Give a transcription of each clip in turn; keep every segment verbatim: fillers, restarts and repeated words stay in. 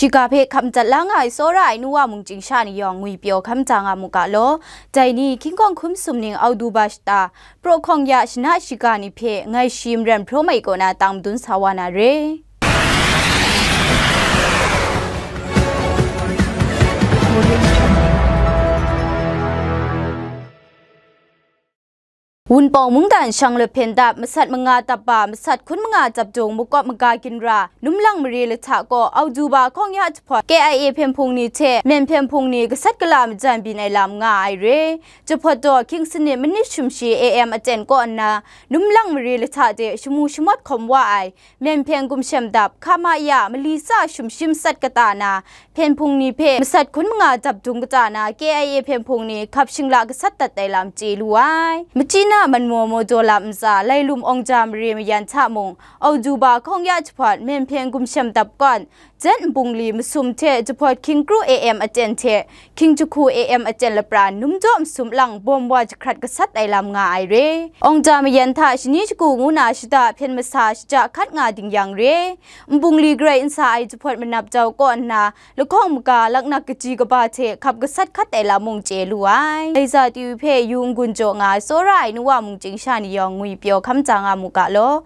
Shiga hpe hkap madat la nga ai tsawra ai nu wa mung chying sha ni yawng ngwi pyaw hkam da nga mu ga law. Dai ni, hkying hkawng hkun masum ning Auduba shata, praw hkawng ya shana shiga ni hpe ngai shi Maren Hpraw Mai kaw na tang madun sa wa na re. Wunpawng mungdan shanglep hpyen dap, masat manga dap ba, masat hkun manga dap dung, makawp maga ginra, Numlang mare lahta kaw, Auduba hkawng ya jahpawt, K I A hpyen hpung ni hte Myen hpyen hpung ni gasat gala majan byin ai lam nga ai re. Jahpawt daw, hkying sanit manit sumshi A M aten kaw nna, Numlang mare lahta de shamu shamawt hkawm wa ai, Myen hpyen gumshem dap, hka ma ya, mali tsa shumshim sat kata na, hpyen hpung ni hpe masat hkun manga dap dung kata na, K I A hpyen hpung ni hkap shingla gasat dat ai lam chye lu ai. Machyi na Manmaw Mawdaw lam ntsa, Lailum Awngja mare mayan hta mung, Auduba hkawng ya jahpawt, Myen hpyen gumshem dap kawn, jen nbungli masum hte jahpawt hkying kru A M aten hte, hkying jahku A M aten lapran, numjaw masum lang bawm wa jahkrat gasat ai lam nga ai re. Awngja mayan hta shani shagu ngu na shada hpyen masa shaja hkat nga ding yang re. Nbungli garai n sa ai jahpawt manap jau kaw nna, lahkawng maga laknak kaji kaba hte hkap gasat hkat ai lam mung chye lu ai. Dai za T V hpe yu n-gun jaw nga ai tsawra ai nu wa mung chying sha ni yawng ngwi pyaw hkam ja nga mu ga law.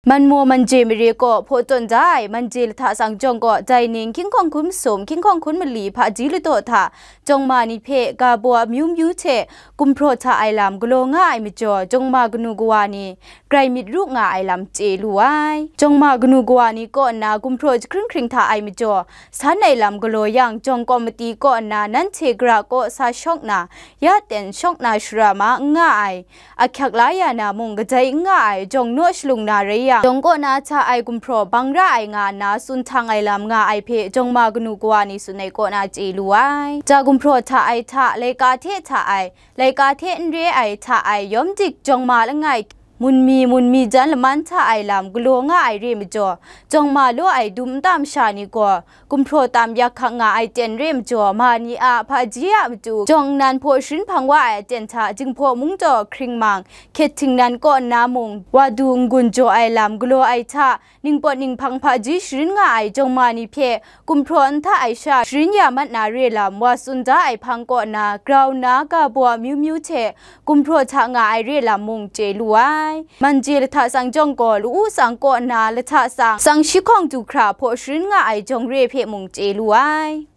Manmaw Manje mare kaw hpaw tawn da ai Manje lahta tsang jawng kaw, dai ning hkying hkawng hkun masum, hkying hkawng hkun mali hpaji ladaw hta, jawng ma ni hpe ga baw amyu myu hte gumhpraw hta ai lam galaw nga ai majaw, jawng ma kanu kawa ni grai myit ru nga ai lam chye lu ai. Jawng ma kanu kawa ni kaw nna gumhpraw jahkring hkring hta ai majaw, san ai lam galaw yang, jawng kawmati kaw nna nanhte gara kaw sa shawng na, ya ten shawng na shara ma n nga ai, ahkyak la ya na mung kadai n nga ai, jawng naw shalung na rai yang, jawng kaw na hta ai gumhpraw bang ra ai nga nna tsun htang ai lam nga ai hpe jawng ma kanu kawa ni tsun ai kaw na chye lu ai. Ja gumhpraw hta ai hta, laika hte hta ai, laika hte n re ai hta ai, yawm dik jawng ma langai, munmi, munmi jan laman hta ai lam galaw nga ai re majaw, jawng ma law ai dum nta masha ni gaw, gumhpraw tam yak hkak nga ai ten re majaw, ma ni a hpaji a matu jawng nnan hpaw sharin hpang wa ai aten hta, Jinghpaw mung taw hkring mang, hkyet htingnan kaw nna mung, wa du n-gun jaw ai lam galaw ai hta, ningpawt ninghpang hpaji sharin nga ai jawng ma ni hpe, gumhpraw n hta ai sha sharin ya mat na re lam wa tsun da ai hpang kaw nna, grau nna ga baw amyu myu hte gumhpraw hta nga ai re lam mung chye lu ai. Manje lahta tsang jawng gaw, lu-u tsang kaw nna lahta tsang, tsang shi hkawng du hkra hpaw sharin nga ai jawng re hpe mung chye lu ai.